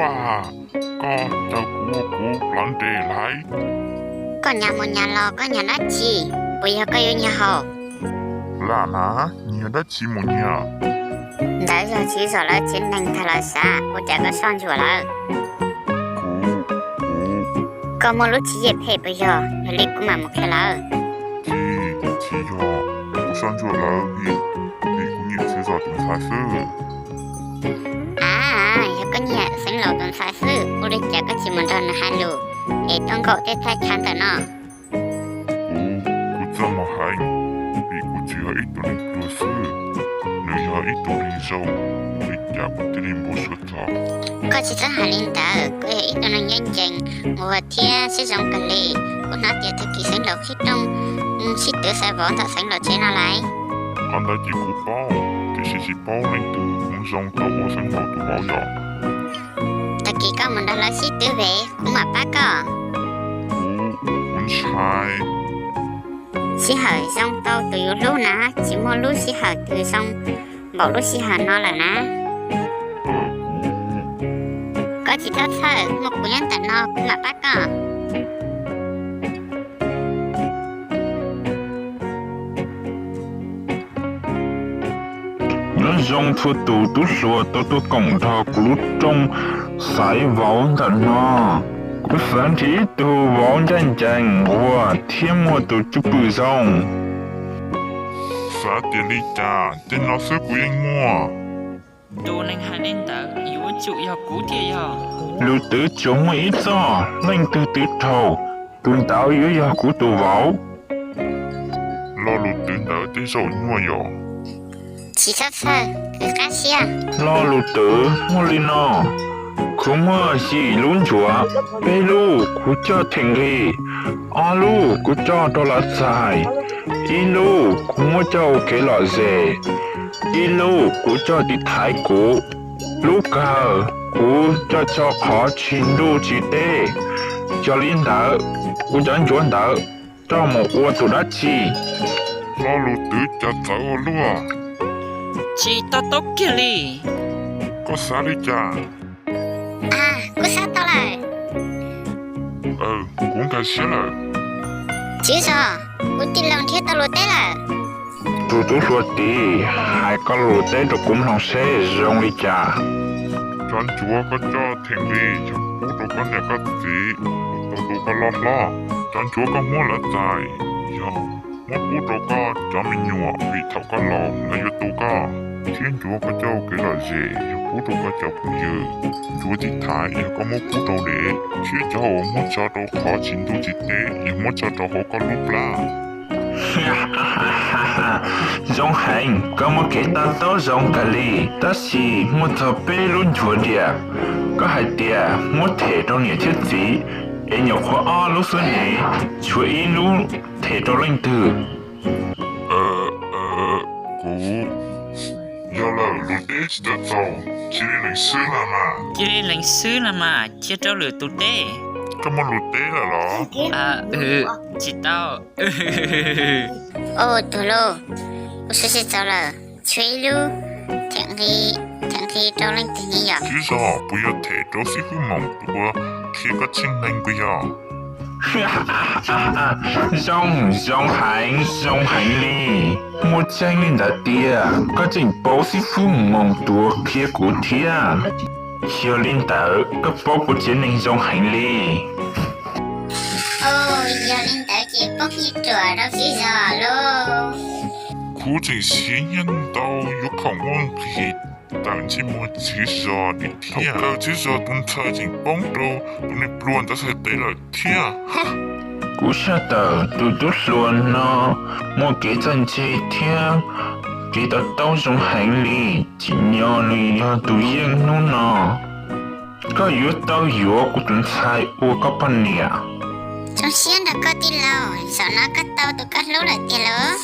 Paj, koj caw kuv ua kuv plaub nres lawm. Koj nyas mus nyas los koj nyas dab tsi? Puas yog koj yuav nyuag haus? Lam na, nyuag dab tsi mus nyuag? Ntawd yog tswv zos lawv tsev neeg ntag lawv xav, ua cas koj soj ntsuam lawv? Kuv, kuv. Koj muaj lub tswv yim phem puas yog? Yog li kuv mam mus qhia lawv. Tsis, tsis yog, kuv soj ntsuam lawv vim, vim kuv nyiam tswv zos tus ntxhais xwb. A, yog koj nyiam xeev laus tus ntxhais xwb, ua li cas koj tsis mus nrog nws hais lus es tuaj nkaum tej thaj chaw ntawm no? Kuv, kuv txaj muag heev, vim kuv tsuas yog ib tug neeg pluag xwb, nws yog ib tug neeg zoo, ua li cas kuv thiaj li npau suav txog? Koj tsis txhob hais li ntawd, koj yog ib tug neeg ncaj ncees, nquag thiab siab zoo kawg li. Kuv hnov tias tag kis xeev laus qhib rooj, sib twv xaiv vauv ntawm xeev laus tsev no lawm. Qhov ntawd ces kuv paub, tiam sis tsis paub leej twg hmoov zoo tau ua xeev laus tus vauv yom. Tag kis koj mus nrog lawv sib twv ve, kuv mam pab koj. Kuv, kuv ntshai. Sij hawm zoo tau tus yus hlub na, tsis muaj lub sij hawm twg zoo npaum lub sij hawm no lawm na. Koj tsis txhob txhawj, muaj kuv nyob ntawm no kuv mam pab koj. Nyob zoo txhua tus tub hluas tau tuaj koom nrog kuv lub rooj xaiv vauv ntawm no. Kuv xav nrhiav ib tug vauv ncaj ncees nquag thiab muaj tus cwj pwm zoo. Xav tias li cas, tej no xwb kuv yeej muaj. Tus neeg hais li ntawd yuav tsum yog kuv thiaj yog. Lus twv tsuas muaj ib txoj, leej twg twv raug, tus ntawd yuav yog kuv tus vauv. Lo lus twv ntawd tej zaum nyuaj yom. Tsis txhob txhawj, kwv qab siab. Lo lus twv muaj li no: Kuv muaj yim lub ncuav, peb lub kuv coj them nqi, ob lub kuv coj rau lawv txais, ib lub kuv muab coj ua kev lom zem, ib lub kuv coj tiv thaiv kuv, lub kawg kuv coj tso qhov tsis ntuj tsis teb. Yog li ntawd, kuv cov ncuav ntawd coj mus ua tus dab tsi? Lo lus twv cas txawv ua luaj. Tsis to taub kiag li. Koj xav li cas? A, kuv xav tau lawm. Kuv nkag siab lawm. Tswv zos, kuv tij laug nrhiav tau luv teb lawm. Tus tub hluas tid, hais koj luv teb rau kuv mloog seb zoo li cas. Cov ncuav koj coj them nqi yog pub rau koj niam koj txiv, tau tu koj loj hlob. Cov ncuav koj muab lawv txais yog muab pub rau koj cov me nyuam vim thaum koj laus lawv yuav tu koj. Thiab ncuav koj coj ua kev lom zem yog pub rau koj cov phooj ywg. Ncuav tiv thaiv yog koj muab pub rau dev, thiab cov uas muab tso rau qhov tsis ntuj tsis teb yog muab tso rau hauv koj lub plab. Zoo heev, koj muaj kev to taub zoo kawg li, tab sis muaj txog peb lub ncuav diam. Koj hais tias muab them rau niam thiab txiv, es nyuam qhuav ob lub xwb ne, tshuav ib lub them rau leej twg? Kuv, yog lawm, luv teb tsis tau txaus, cia li lees xwb los mas. Cia li lees xwb los mas, cia rau lwm tus teb. Koj muaj luv teb lawm los? Tsis tau. Tus hlub, kuv xav tsis txaus lawm, tshuav ib lub them nqi, them nqi rau leej twg ne yom? Tswv zos, puas yog them rau xib hwb Moos tus uas qhia koj tsheej neeg puas yog? Zoo, zoo heev, zoo heev li. Muaj tseeb li ntawd tiag, koj tseem paub xib hwb Moos tus uas qhia kuv thiab. Yog li ntawd koj paub kuv tsev neeg zoo heev li. Yog li ntawd ces poob ib ruam rau tswv zos lauj. Kuv tseem siv nyiaj ntau yuav khoom muaj nqis tawm ntsej muag tswv zos li thiab. Thaum kawg tswv zos tus ntxhais tseem poob rau tus neeg pluag ntawd txhais tes lawm thiab. Kuv saj tawm tus tub hluas no muaj kev txawj ntse thiab kev to taub zoo heev li, tsim nyog nws yog tus yeej hnub no. Koj yuav tau yuav kuv tus ntxhais ua koj poj niam. Zoo siab nrog koj tij laug, zaum no koj tau tus koj hlub lawm tiag lauj.